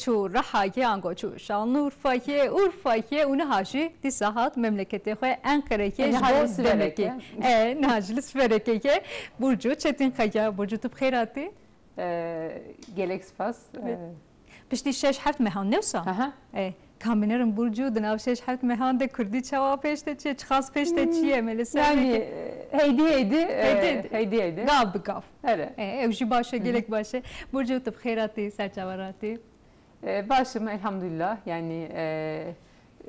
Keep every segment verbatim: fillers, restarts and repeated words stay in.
Çû Rihayê, ango çû Şanlıurfayê, Urfayê û niha jî dîsa hat memleketê xwe Enqereyê ji bo demekê. E, niha jî li Siverekê ye. Burcu Çetinkaya, Burcu, tu bi xêr hatî. E, gelek spas. E, piştî şeş heft mehan, ne wisa? Aha. E, ka binirim Burcu, di nav şeş heft mehan de kurdî çawa pêş de çi ye, çiqas pêş de çi ye, me li ser Yani, vekê. e, heydî heydî, e, Heydî heydî. heydî heydî. Gav bi gav. Here. E, ew jî baş e, Hı hı. gelek baş e. Burcu, tu bi xêr hatî, ser çavan hatî. E, baş im, elhamdülillah. Yani, e,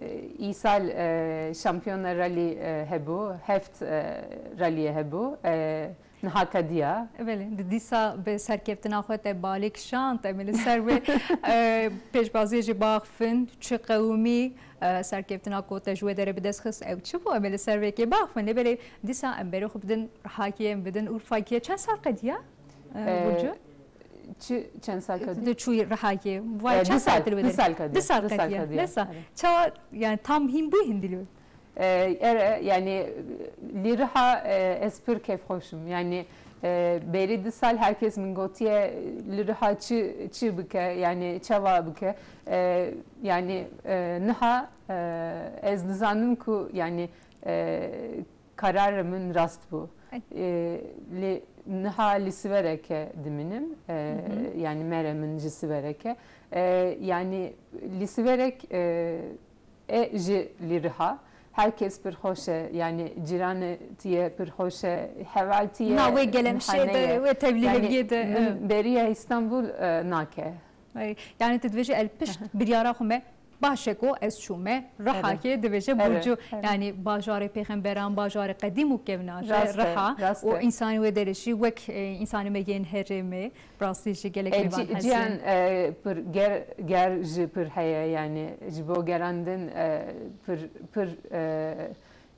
e, îsal, e, şampiyona rally, e, hebû, heft, e, rallyê hebû. E, niha qediya. Belê, di dîsa bi serkeftina xwe te balê kişand, em ê li ser wê, e, pêşbaziyê jî baxifin, çi qewimî, e, serkeftina ku te ji wê derê bi dest xist, ew çi bû? Em ê li ser vê yekê baxifin. Lê belê dîsa em berê xwe bidin Rihakê, em bidin Urfakê. Çend sal qediya, e, E, Burcu? Çi, çend sal qedî? Tu çûyî Rihakê. Vay, E, çend du sal sal, te li wê du derê? sal qediya, Du sal du sal qediya. qediya. Neyse. Evet. Çawa, yani tam hîn bû hindî li wê? E, er, yani, li Riha, e, ez pir kêfxweş im. Yani, e, berî du sal her kes min gotiye, li Riha çi, çi bike, yani çawa bike. E, yani, e, niha, e, ez dizanim ku, yani, e, kararê min rast bû. Ay. E, lê niha li Sivereke dimînim. E, Hı hı. yani mere min ji Sivereke. E, yani li Siverek, e, e ji li Riha. Her kes pir xweş e, yani cîranê tiye pir xweş e, heval tiye. Na wê gelem şê de, wê tevlî Yani heviyê de, min e. beriya Îstanbul, e, nake. Ay, yani tu dibêjî el pişt biryara xwe me, baş e ku ez çûme Rihakê, dibêje Burcu. Yani bajarê pêxemberan, bajarê qedîm û kevnar e Riha. Û însanê wê derê jî wek, e, însanê me yên herêmê, bi rastî jî gelek E, mêvan ci-, hezin. Ciyan, e, pir ger, ger jî pir heye, yani ji bo gerandin, e, pir, pir, e,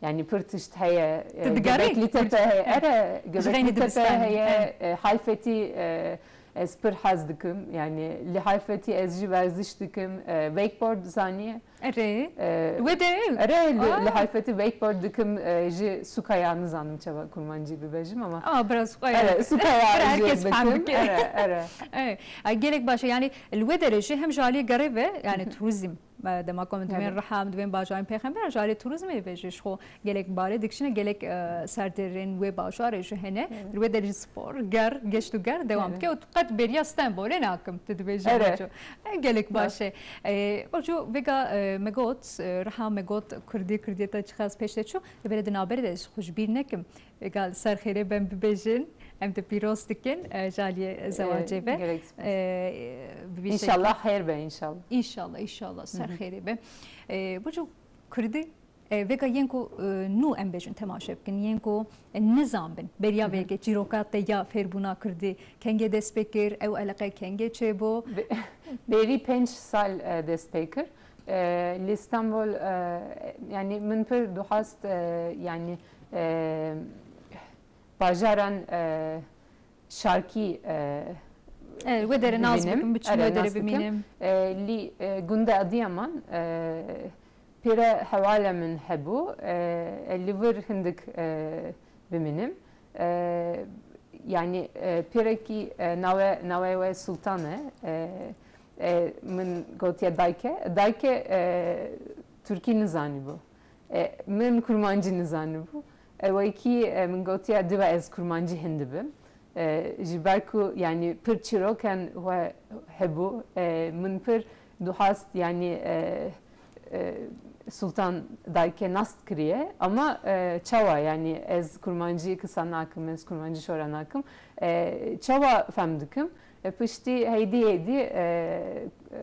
yani pir tişt heye, e, Tu digerî? Göbekli Tepe heye, ere, Ji xeynî Göbekli Tepe dibistanê, heye, e. e, Halfetî, e, ez pir hez dikim, yani li Halfetî ez jî werziş dikim, e, wakeboard zaniye. Erê. E, Wê de? Erê, li, Aa. li Halfetî wakeboard dikim, e, ji sukaya nizanim çava kurmancî bibêjim ama. Aa, biraz sukaya. Erê, sukaya Erê, jî herkes fem dikim. bike. Erê, erê. Erê. Ay, gelek baş e, yani li wê derê jî hem ji alî gerê ve, yani turizm. E, dema ku em dibên Riha, em dibên bajarên pêxember, ji alî turizmê ve jî ji xwe gelek balê dikişîne, gelek, e, serdêrên wê bajarê jî hene. Li wê derê jî spor, ger, geşt û ger dewam dike û tu qet bêriya Stenbolê nakim, tu dibêjî Burcu. E, gelek baş e. E, Burcu, vêga, e, me got, e, Riha me got, kurdî, kurdiyê te çiqas pêş de çû, lê belê di navberê de ji xwe ji bîr nekim. Êga li ser xêrê ben bibêjin, em te pîroz dikin, e, ji aliyê zewacê ve. E, gerek spas. E, bi vî şekilî. Înşallah xêr be, înşallah. Înşallah, înşallah, ser xêrê be. E, Burcu, kurdî, e, vêga yên ku, e, nû em bêjin temaşe bikin, yên ku, e, nizan bin, beriya vê yekê çîroka te ya fêrbûna kurdî, kengê dest pê kir, ew eleqe kengê çêbû? Be-, berî pênc sal, e, dest pê kir. E, li Stenbol, e, yani min pir duhast, e, yani, e, bajaran, e, şarkî, e, E, wê derê nas bibînim, bikim, biçim wê derê bimînim. E, li, e, gunda Adiyaman, e, pêre hewale min hebû, e, e, li vir hindik, e, bimînim. E, yani, e, pêrekî, e, nawe, nawe we Sultan e. E, e, min gotiye dayke. Dayke, e, Tirkî nizanîbû. E, min kurmancî nizanîbû. E, wekî, e, min gotiye dibe ez kurmancî hindibim. E, ji ber ku, yani, pir çîroken we hebû, e, min pir duhast, yani, e, e, Sultan dayke nas kiriye, ama, e, çawa, yani, ez kurmancî kisa nakim, ez kurmancî şora nakim, e, çawa fem dikim? E, piştî heydî heydî, e,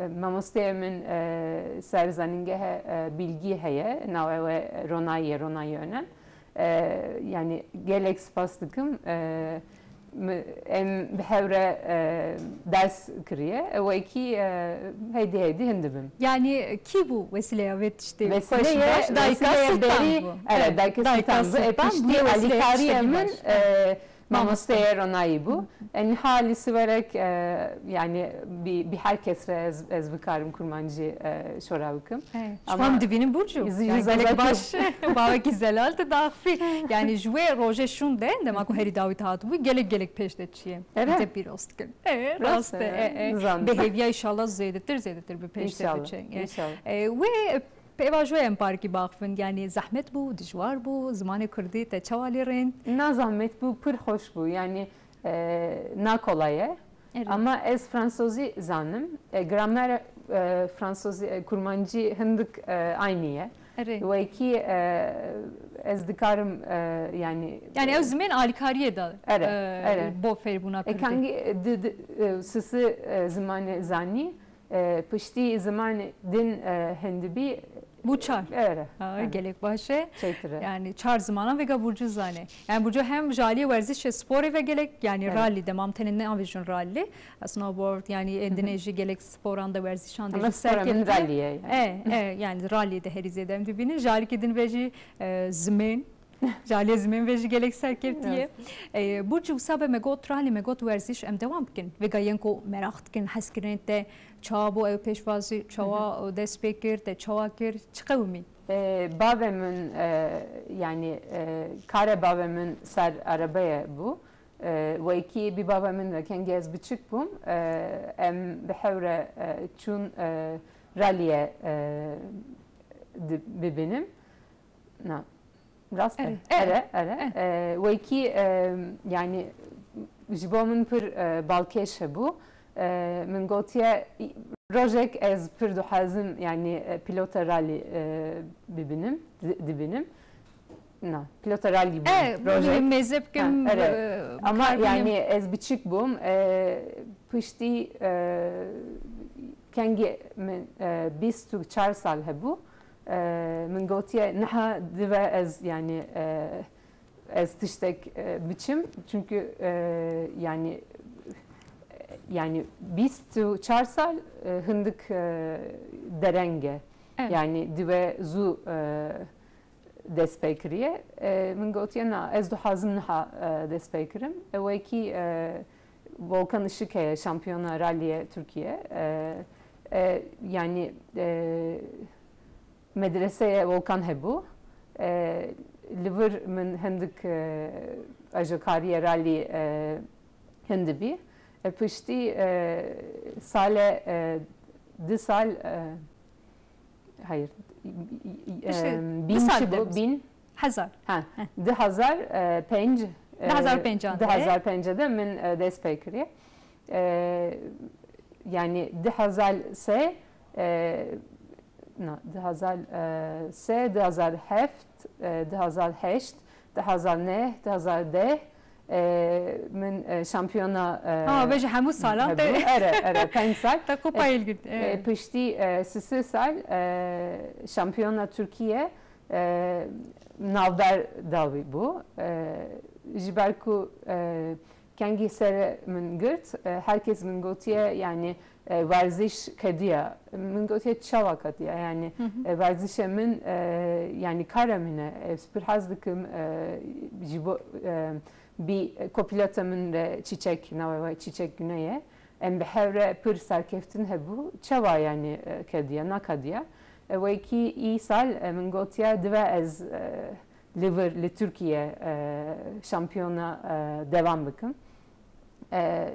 e, mamosteyê min, e, ser zanîngehe, e, bilgî heye, navê we Ronayî ye, Ronayî Önen. E, yani gelek spas dikim. E, mi-, em bi hev re, e, ders kiriye. E, wekî, e, heydî heydî hindibim. Yani kî bû wesîleya vê tiştê? Wesîleye, Xweş baş, dayika wesîleye Sultan berî, bû. Ere, Evet, dayika dayika Sultan bû. E, Sultan piştî bû, wesîleye alîkariyê tiştekî min, baş. E, Mamosteyê Ronayî bû. E, niha li Siverek, e, yani bi, bi her kes re ez, ez bikarim kurmancî, e, şora bikim. Ama em dibînin Burcu. Ji, yani ji gelek baş bavekî zelal te daxivî. Yani ji wê rojê şûn de, dema ku herî dawî te hatibû, gelek gelek pêş de çiye. Te pîroz dikin. E, rast e. E, e. Bi hêviya inşallah zêdetir, zêdetir bi pêş de biçe. E, wê Pêvajoyên parkî baxivin, yanî zehmet bû, dijwar bû, zimanê kurdî te çawa lê rênd? Na zehmet bû, pir xweş bû. Yanî e, na kolay e. Ama ez fransozî zanim. E, gramer e, fransozî, e, kurmancî hindik e, aynî ye. Wekî e, ez dikarim e, yanî. Yanî ew zimên alîkariyê de e, bo fêrbûna kurdî. E, kengî di, di, e, sisi e, zimanê zanî. E, piştî zimanê din e, hindibî. Bû çar. Ere. Ha, gelek baş e. Çêtir e. Yani çar zimanan vêga Burcu zane. Yani Burcu hem ji aliyê werzişê sporê ve gelek, yani rally de, mam tenê navêjin rally. Snowboard, yani ên dinê jî gelek sporan de, werzişan de jî serkeftiye. Ama spora min rally ye. E, e, yani rally de herî zêde em dibînin. Ji alîkî din ve jî e, zimên. Ji aliyê zimên ve jî gelek serkevtî ye. E, Burcu, wisa be me got rally, me got werziş, em dewam bikin. Vêga yên ku meraq dikin, hezkirinên te çawa bû ew pêşwazî, çawa dest pê kir, te çawa kir, çi qewimî? E, bavê min, e, yanî e, kare bavê min ser erebeye bû. E, wekî bi bavê min re kengî ez biçik bûm, e, em bi hev re e, çûn e, rallyê e, di, bibînim. Na. Rast e. Ere, ere, ere. E, wekî e, yani ji bo min pir e, balkêş hebû. E, min gotiye, rojek ez pir dixwazim yani e, pilota rally e, bibînim, di- dibînim. Na, pilota rally bû. E, rojek. Mêze bikim. Ha, ere. E, ama yani ez biçik bûm. E, piştî e, kengî min e, bîst û çar sal hebû. E, min gotiye niha dibe ez yani e, ez tiştek e, biçim. Çünkü e, yani yani bîst û çar sal e, hindik e, dereng e. Evet. Yani dibe zû e, dest pê kiriye. E, min gotiye na ez dixwazim niha e, dest pê kirim. E, wekî e, Volkan Işık heye, şampiyona rallyê Tirkiye. E, e, yani e, medreseyê Volkan hebû. E, li vir min hindik e, ajokariyê rally e, hindibî. E, piştî e, sale e, di sal e, hayır, e, bin çi bû? Bin. Hezar. Ha, di hezar e, pênc. E, di hezar û pênc de. Di hezar û pênc de min e, dest pê kiriye. E, yani di hezar sê e, na, di hezar sê, di hezar heft, e, di hezar heşt, di hezar neh, di hezar deh e, min e, şampiyona e, ha, ve ji hemû salan te hebû. Ere, ere, pênc sal. Te kupayê girt. E, piştî e, sisê sal e, şampiyona Tirkiye e, navdar dawî bû. E, ji ber ku e, kengî serê min girt, e, her kes min gotiye, yani e, werziş kediya. Min gotiye çawa kediya? Yani e, werzişê min e, yani kara min e. Ez pir hez dikim e, ji bo e, bi kopîlata min re Çiçek, navê wê Çiçek Güney e. Em bi hev re pir serkeftin hebû. Çawa yani e, kediya, nakediya? E, wekî îsal e, min gotiye dibe ez e, li vir, li Tirkiye e, şampiyona e, devam bikim. E,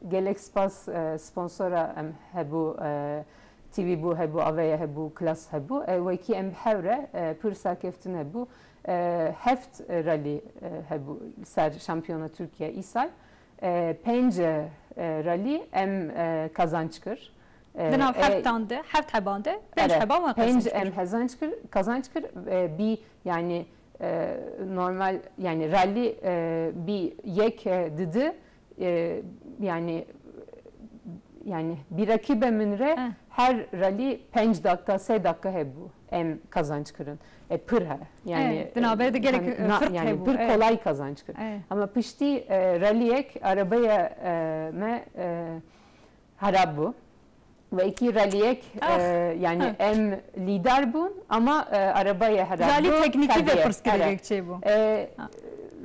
gelek spas e, sponsora em hebû, e, T V bû hebû, Aveye hebû, Klas hebû. E, wekî em bi hev re e, pir serkeftin hebû. E, heft rally e, hebû ser şampiyona Tirkiye îsal. E, pênc e, rally em e, kazanç kir. E, di nav e, heftan de, heft heban de, pênc ere, heban wan pênc kazanç kir. Em hezanç kir, kazanç kir. E, bi yani e, normal yani rally e, bi yek e, didi e, yani yani bi rakîbe min re her rally pênc dakika, sê dakika hebû em kazanç kirin. E, pir he. Yani e, di navberê de gelek e, na, firt yani hebû. Pir kolay kazanç kir. Ama piştî e, rallyek arabaya e, me e, harab bû. Ve iki rallyek e, yani em lider bûn ama e, arabaya harab bû. Rally teknîkî ve pirsgirêk çêbû. E,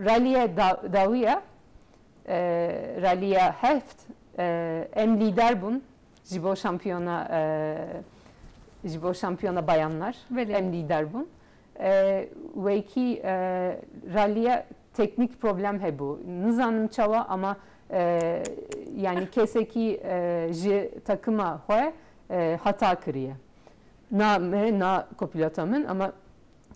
rallyê da, dawiya E, Raliya heft, e, em lîder bûn ji bo şampiyona, e, ji bo şampiyona bayanlar. Belê. Em lîder bûn. E, wekî, e, raliya teknîk problem hebû. Nizanim çawa ama, e, yani kesekî, e, ji takima xwe, e, hata kiriye. Na me, na kopîlota min ama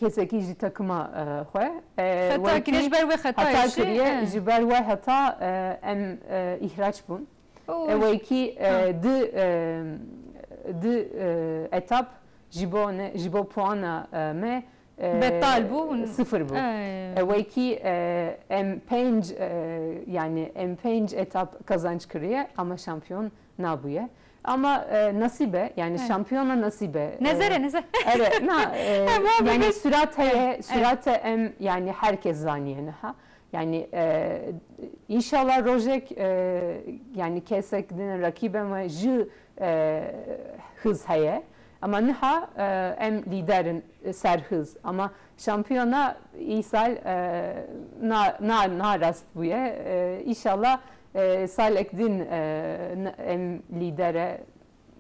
kesekî ji takima, e, xwe, e, Xeta wekî kiriye, ji ber wê xetayê heta jî, kiriye, he. Ji ber wê heta, e, em, e, îhraç bûn. Oo. E, wekî, e, Ha. di, e, di, e, etap ji bo ne, ji bo puana, e, me, e, Betal bû. Sifir bû. Ey. E, wekî, e, em pênc, e, yani em pênc etap kazanç kiriye ama şampiyon nabûye. Ama, e, nasîbe, yani He. şampiyona nasîbe. Nezere, e, neze- Ere, na, e, Ama yani bugün sürat heye, He, sürat em, yani herkes zaniye niha. Yani, e, inşallah rojek, e, yani kesek din rakibe me ji, e, hız heye. Ama niha, e, em liderin, e, ser hız. Ama şampiyona îsal, e, na, na, na rast bûye. E, inşallah, e, salek din, e, n-, em lidere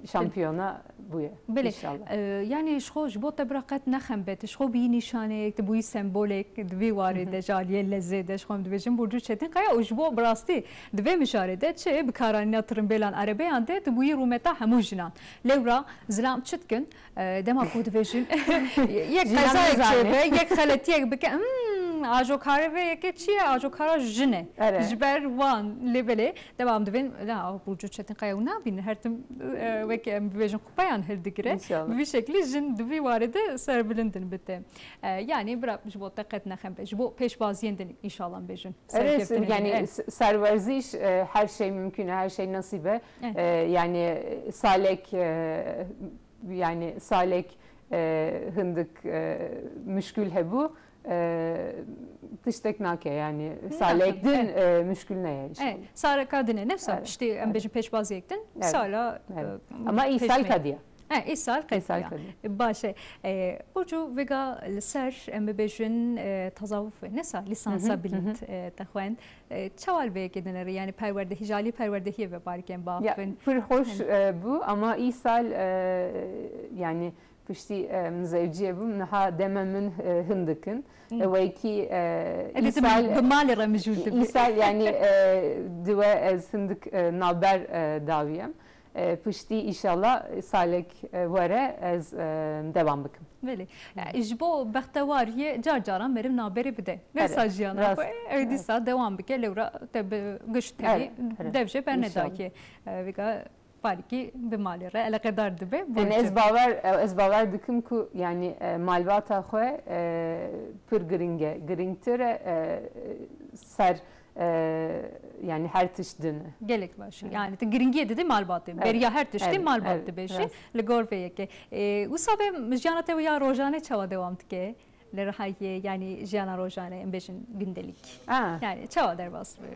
şampiyona bûye. Belê. İnşallah. E, yani ji xwe ji bo te bira qet nexembe, tu ji xwe bûyî nîşaneyek, tu bûyî sembolek di vê warê Hı hı. de, ji aliyê lezê de, ji xwe em dibêjin Burcu Çetinkaya û ji bo bi rastî di vê mijarê de çi bi karanîna tirimbêlan erebeyan de tu bûyî rûmeta hemû jinan. Lewra zilam çi dikin? E, dema ku dibêjin yek Jinan qezayek nizane. çêbe, yek xeletiyek bike, hmm, ajokare vê yekê çi ye? Ajokara jin e. Ere. Ji ber wan lê belê. Devam dibin, la, Burcu Çetinkaya û nabînin, her tim, e, wek em bibêjin qupeyan hildigire. İnşallah. Bi vî şeklî jin di vî warê de serbilindin bite. E, yani bira ji bo te qet nexembe, ji bo pêşbaziyên din inşallah bêjin. Ere, serkeftinên yani din. S-, serwerziş, e, her şey mümkün, her şey nasip e. Evet. E, yani salek, e, yani salek, e, hindik, e, müşkül hebû. E, tiştek nake yani. Nake, salek din, evet. E, müşkül neye inşallah. Evet, saleka din e. Ne sal Evet, piştî em evet. bêjin pêşbaziyek din. Evet, Sala, evet. e, Ama îsal pêşbaziyek. kadiye. He, îsal Îsal qediya. kadiye. Baş e. E, Burcu vêga li ser em bibêjin, e, tazawuf e. Ne sal lisansa Hı hı, bilind, hı hı. e, te xwend. E, çawa li vê yekê dinêre? Yani perwerdehî, ji alî perwerdehiyê ve barî em Ya, biaxivin. pir hoş, Hem e, bû ama îsal, e, yani piştî, e, min zewciyê bûm, niha deme min, e, hindik in. Hı. E, wekî, e, Edê tu îsal, bi malê re mijûl dibî. îsal, yani, e, diwe ez hindik, e, navber, e, dawiyem. E, piştî inşallah salek, e, were ez, e, devam bikim. Belê. Hı. E, ji bo bextewariyê car caran meriv navberê bide. Ere, Wesa jiyana rast, xwe, ew rast. dîsa devam bike, lewra te bi giş tevî Ere, ere. dev jê bernedakê. İnşallah. E, vêga Parîkî bi malê re eleqedar dibe. Yani Burcu. ez bawer, ez bawer dikim ku yani, e, malbata xwe, e, pir giring e, giringtir e, e, ser, e, yani her tişt din e. Gelek baş. Evet. Yani tu giringiyê didî malbatê. Evet, Beriya her tiştê evet, malbat evet, dibe jî. evet. Li gor vê yekê. E, wisa be jiyana te ya rojane çawa dewam dike? Li Rihayê, yani jiyana rojane, em bêjin gündelik. Ah. Yani çawa derbas dibe?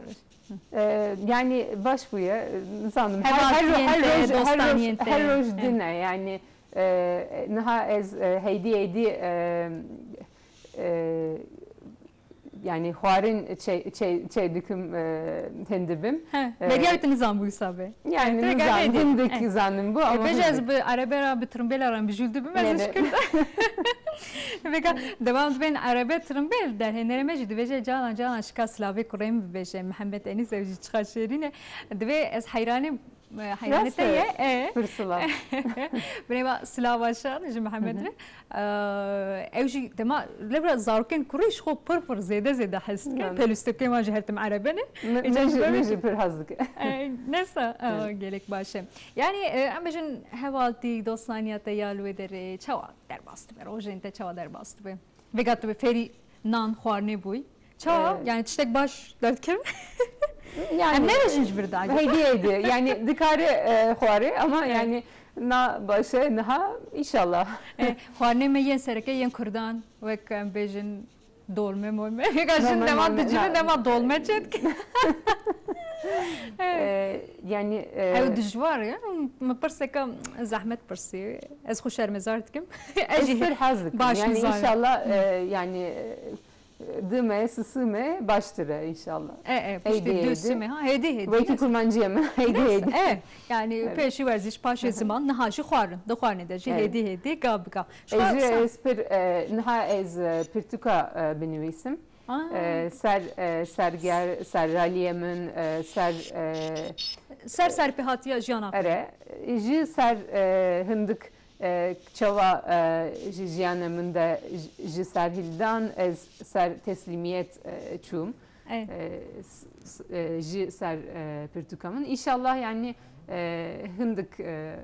E, yani baş bûye, nizanim. Her, her, Hevaltiyên her te, roj, her roj, dostaniyên te. her roj Hı. din e. Yani, e, niha ez, e, heydî heydî, e, e, yani xwarin çê, çê, çê dikim, e, hindibim. He, E, beriya wî tu nizan bû wisa be. Yani Tê nizan, gel, hindik Evet. zanim bu E, ama bêje ez hindik. bi erebe re, bi tirimbêla re mijûl dibim, ez Evet. ji Kurd. Vêga devam dibên erebe tirimbêl derhênerê me jî dibêje canan canan şika silavê kurê min bibêje. Mihemed Enîs ew jî çiqa şêrîn e. Divê ez heyranê, e, heyranê Rast te e. ye. E. Pir silav. Binêva silava şan ji Mihemed Hı hı. re. E, ew jî dema lewra zarokên kurî ji xwe pir pir zêde zêde hez dikin. Yani. Pelûstokê wan jî her tim erebe ne. Min, Îcar min ji jî, ber min wê jî pir hez dike. E, nesa, e, Evet. gelek baş e. Yani, e, em bêjin hevaltî, dostaniya te ya li wê derê çawa derbas dibe? Rojên te çawa derbas dibe? Vêga tu bi fêrî nan xwarinê bûyî. Çawa? Ee, Yani tiştek baş derdikevin? Yani Em nebêjin ji vir de acaba? Heydi heydi. Yani dikare, e, xware ama Evet. yani na baş e niha inşallah. E, xwarinê me yên sereke yên Kurdan, wek em bêjin dolme molme. Vêga jin Dolme dema molme, dicivin na- dema dolme çêdikin. Ee, yani, e, Ew dijwar e. Min pirseke zehmet pirsî. Ez xwe şermezar dikim. Ez Ez jî pir hez dikim. baş Yani nizanim. inşallah, e, yani, e, Dime, sisime baştir e înşallah. E, e, piştî du sime ha, hêdî hêdî. Wekî kurmanciyê min, hêdî hêdî. E, yani pêşî werzîş, paşê ziman, niha jî xwarin, di xwarinê de jî hêdî hêdî, gav bi gav. Ji xwe Ez, ez pir, e, niha ez, e, pirtûka, e, binivîsim. E, ser, e, serger, serraliyê min, e, ser, e, Ser serpêhatiya jiyana xwe. Ere, ji ser, e, hindik E, çawa, e, ji jiyana min de ji, ji ser hildan ez ser teslîmiyet, e, çûm. E, s- s- e, ji ser, e, pirtûka min. Înşallah, yani, e, hindik, e,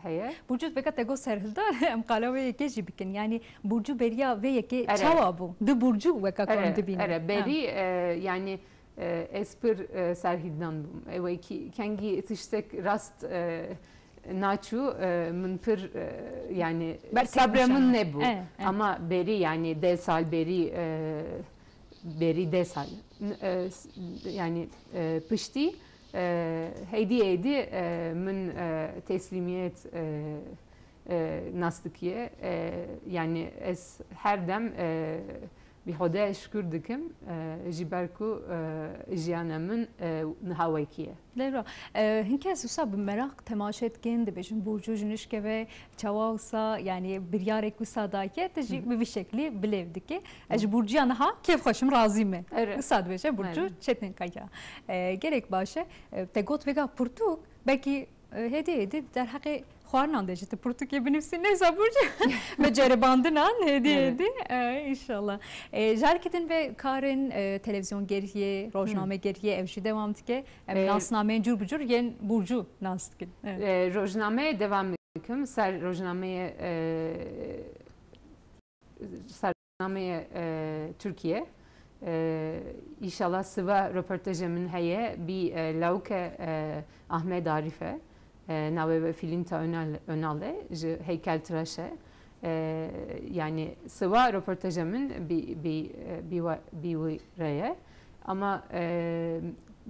heye. Burcu, veka te got serhildan, em qala wê yekê jî bikin. Yani Burcu beriya vê yekê Ere. çawa bû? Du Burcu weka Ere, karin dibînin. Ere, berî, e, yani, e, ez pir, e, serhildan bûm. Ew ê ki-, kengî tiştek rast, e, naçû, e, min pir, e, yani sabrê min nebû. E, e. Ama berî, yani deh sal berî, e, berî deh sal. N- e, s- yani, e, piştî, e, hêdî hêdî, e, min, e, teslîmiyet, e, e, nas dikiye. E, yani ez her dem, e, Bi Xwedê şikir dikim, e, ji ber ku, e, jiyana min, e, niha wekî ye. Leyla, e, hin kes wisa bi meraq temaşe dikin, dibêjin Burcu ji nişke ve çawa wisa, yani biryarek wisa daye, te jî bi vî şeklî bilêv dike. Ez ji Burcuya niha kêfxweş im, razî me. Wisa dibêje Burcu Çetin Kaya. E, gelek baş e. E, te got vêga pirtûk, belkî E, hêdî hêdî derheqê xwarinan de jî tu pirtûkê binivîsî, neysa Burcu. Me ceribandinan hêdî hêdî, e, înşallah. E, ji alîkî din ve karên, e, televîzyon geriyê, rojname geriyê, ew jî dewam dike. Em nasnameyên cûr bi cûr yên Burcu nas dikin. E, rojnameyê dewam dikim, ser rojnameyê, e, ser nameyê, e, Tirkiye. E, înşallah siva roportajê min heye, bî, e, lawke, e, Ahmet Arife. E, navê wê Filinta Önal, Önal e, ji heykeltiraş e. E, yani siva roportajê min bî, bî, e, bî wa-, bî wî re ye. Ama, e,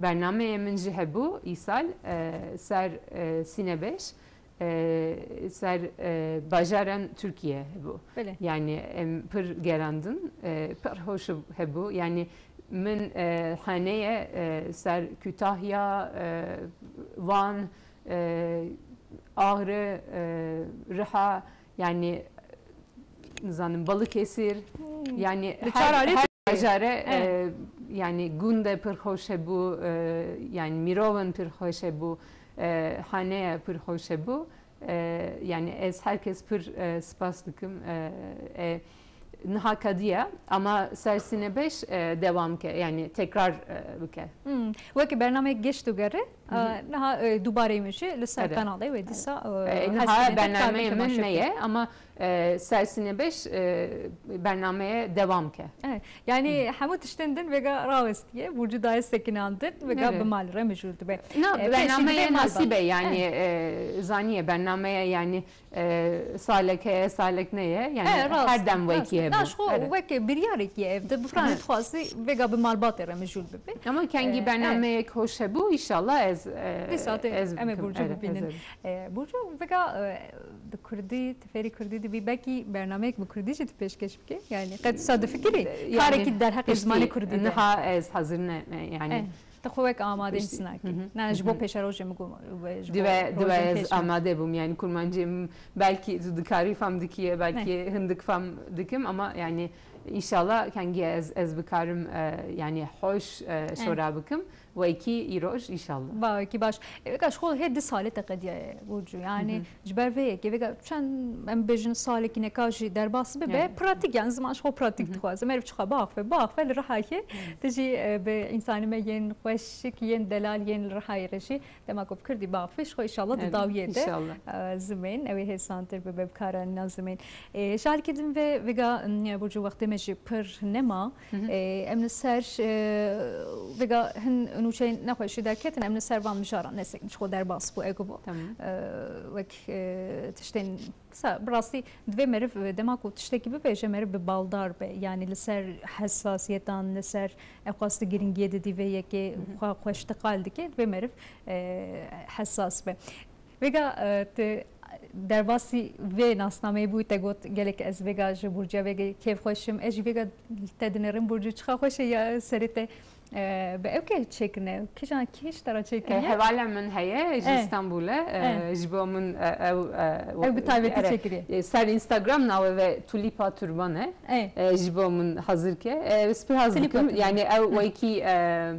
bernameyê min jî hebû îsal, e, ser, e, Sînebeş. e, ser, e, bajaran Tirkiye hebû. Belê. Yani em pir gerandin, e, pir hoş hebû. Yani min, e, haneye, e, ser Kütahya, e, Van, e, Ağrı, e, Riha, yani nizanim Balıkesir, hmm. Yani her, her Bajare, e, yani gund e pir xweş hebû, e, yani mirovên pir xweş hebû, e, haneye pir xweş hebû. E, yani ez her kes pir, e, spas dikim. E, e, niha kadiye ama ser Sînebeş, e, dewam ke, yani tekrar, e, bike. Hmm. Wekî bernameyek geş tu gere, e, niha, e, dubareyê min jî li ser kanalê wê dîsa, e, niha bernameyê min neye ama E, ser Sînebeş, e, bernameye dewam ke. Evet. Yani hemû tiştên din vêga rawestiye, Burcu daye sekinandin, vêga bi mal re mijûl dibe. Na, e, bernameye nasîbe yani, e, zaniye bernameye yani, e, salek heye, salek neye, yani her dem wekî hebû. Na, ji xwe wek biryarekî ye ev de, bi firanê dixwazî vêga bi malbatê re mijûl bibe. Ama kengî bernameyek hoş hebû, înşallah ez, e, ez bikim. Em ê Burcu bibînin. E, Burcu, vêga, e, bi kurdî, tu fêrî kurdî dibî, belkî bernameyek bi kurdî jî tu pêşkêş bikî? Yani qet wisa difikirî? E, yani, karekî derheqê zimanê kurdî de? Niha ez hazir ne, yani. E, tu xwe wek amade hîs nakî. Na, ji bo pêşerojê min got, ji bo rojên pêş. Dibe ez amade bûm, yani kurmancê min belkî tu dikarî fam dikiye, belkî hindik fam dikim ama yani înşallah kengî ez, ez bikarim, e, yani hoş, e, şora bikim. Wekî îroj, înşallah. Bawekî baş. E, vêga ji xwe hê du salê te qediyaye, Burcu. Yani, ji ber vê yekê, vêga çend, em bêjin, salekî neka jî derbas bibe, pratîk, yani, ziman ji xwe pratîk dixwaze. Meriv çiqa biaxife, biaxife li Rihayê. Tu jî, e, bi însanê me yên xweşik, yên delal, yên li Rihayê re jî dema ku bi kurdî biaxife, ji xwe înşallah di dawiyê de, e, zimên, ew ê hêsantir bibe, bi kar anîna zimên. E, ji alîkî din ve, vêga, m, Burcu, wextê me jî pir nema. E, em li ser, e, vêga hin nûçeyên nexweşî derketin, em li ser van mijaran nesekin, ji xwe derbas bû, ego bû. E, wek, e, tiştên kisa, bi rastî divê meriv, e, dema ku tiştekî bibêje, meriv bi baldar be. Yani li ser hesasiyetan, li ser ew qas di giringiyê didî vê yekê xwe xweş tiqal dike, divê meriv, e, hesas be. Vêga, e, tu Derbasî vê nasnameyê bû, te got gelek ez vêga ji Burcuya vêga kêfxweş im. Ez jî vêga te dinêrim Burcu, çiqa xweş e ya serê te, e, bi ew ke çêkirine. Kîjan, kî ji te re çêkiriye? E, hevala min heye, ji E. Îstanbul e. E. E, ji bo min, e, ew, e, Ew bi taybetî ere, çêkiriye. E, ser Instagram navê ve Tulipa Turban e. E. E, ji bo min hazir ke. E, ez pir hez Tulipa dikim. Turban. Yani ew Hı. wekî, e,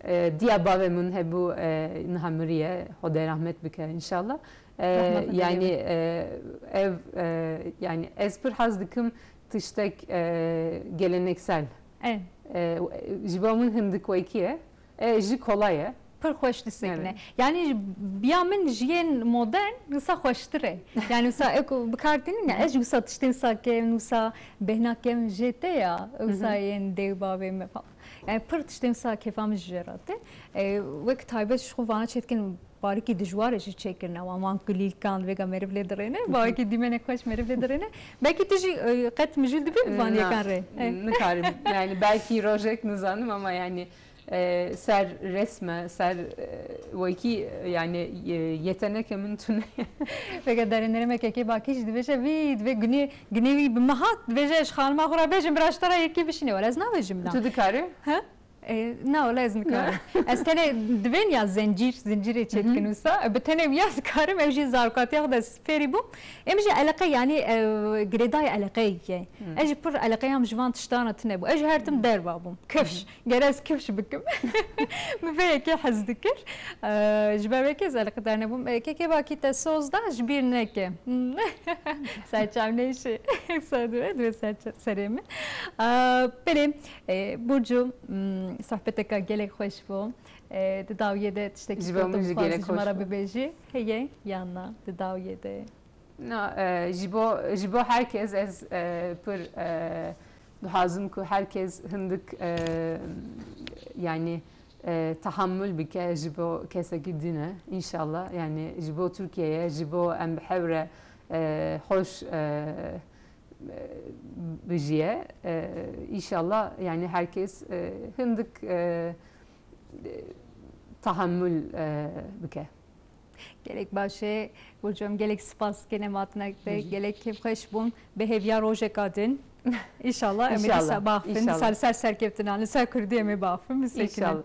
e, diya bavê min hebû, e, niha miriye. Xwedê rahmet bike inşallah. E, Rahmet yani, bike. E, ev, e, yani ez pir hez dikim tiştek, e, geleneksel. E. E, ji bo min hindik wekî ye. E, jî kolay e. Pir xweş disekine. Evet. Yani biya min ji yên modern wisa xweştir e. Yani wisa ew ku bi kar tînin ya, ez jî wisa tiştên wisa kem, wisa bêhna kem jê te ya, Hı hı. wisa yên dê û bavê me falan. Yani pir tiştên wisa kêfa min ji jê re tê. E, wek taybet ji xwe vana çêdikin, barikî dijwar e jî çêkirine wan, wan kulîlkan vêga meriv lê dirêne, Hı hı. barikî dîmenek xweş meriv lê dirêne. Belkî tu jî, e, qet mijûl dibî bi van Na, yekan re. E. nikarim. Yani belkî rojek nizanim ama yani, e, ser resme, ser, e, wekî, e, yani, e, yeteneke min tune. Vêga derênerê me kekê Bakî jî dibêje, vî, divê gunê, gunê wî bi min hat, dibêje, ez xanima xwe re bêjim, bira ji te re yekê bişîne, wele ez nabêjim na. Tu dikarî? He? E, na, wele ez nikarim. Na. Ez tenê divên ya zincîr, zincîrê çêdikin Hı hı. wisa. Bi tenê wiya dikarim, ew jî zarokatiya xwe de fêrî bûm. Em jî eleqe, yani, e, girêdayî eleqeyê ye. Hı. Ez jî pir eleqeya min ji van tiştan re tune bû. Ez jî her tim Hı. derva bûm. Kifş. Hı hı. Gere ez kifş bikim. Min vê yekê hez dikir. E, ji ber wê yekê ez eleqedar nebûm. E, kekê Bakî te soz da, ji bîr neke. Ser çav neyşê. Ser divê, divê ser ça-, serê min. E, belê, e, Burcu, m, sohbeteka gelek xweş bû. E, di dawiyê de tiştekî Ji bo min jî gelek xweş bû. Ji me re bibêjî. Heye, yan na, di dawiyê de. Na, e, ji bo, ji bo herkes ez, e, pir, e, dixwazim ku herkes hindik, e, yani, e, tahammül bike ji bo kesekî din e, înşallah. Yani ji bo Tirkiyeyê, ji bo em bi hev re, e, xweş, e, e, bijiye. E, înşallah, yani herkes, e, hindik, e, e, tahammül, e, bike. Gelek baş e, Burcu, em gelek spas dikin, em hatin tek, Hı hı. gelek kêfxweş bûn. Bi hêviya rojeka din. Înşallah, em ê Înşallah, dîsa baxivin, înşallah. dîsa li ser serkeftinan, li ser kurdî em ê baxivin, bisekinin. Înşallah.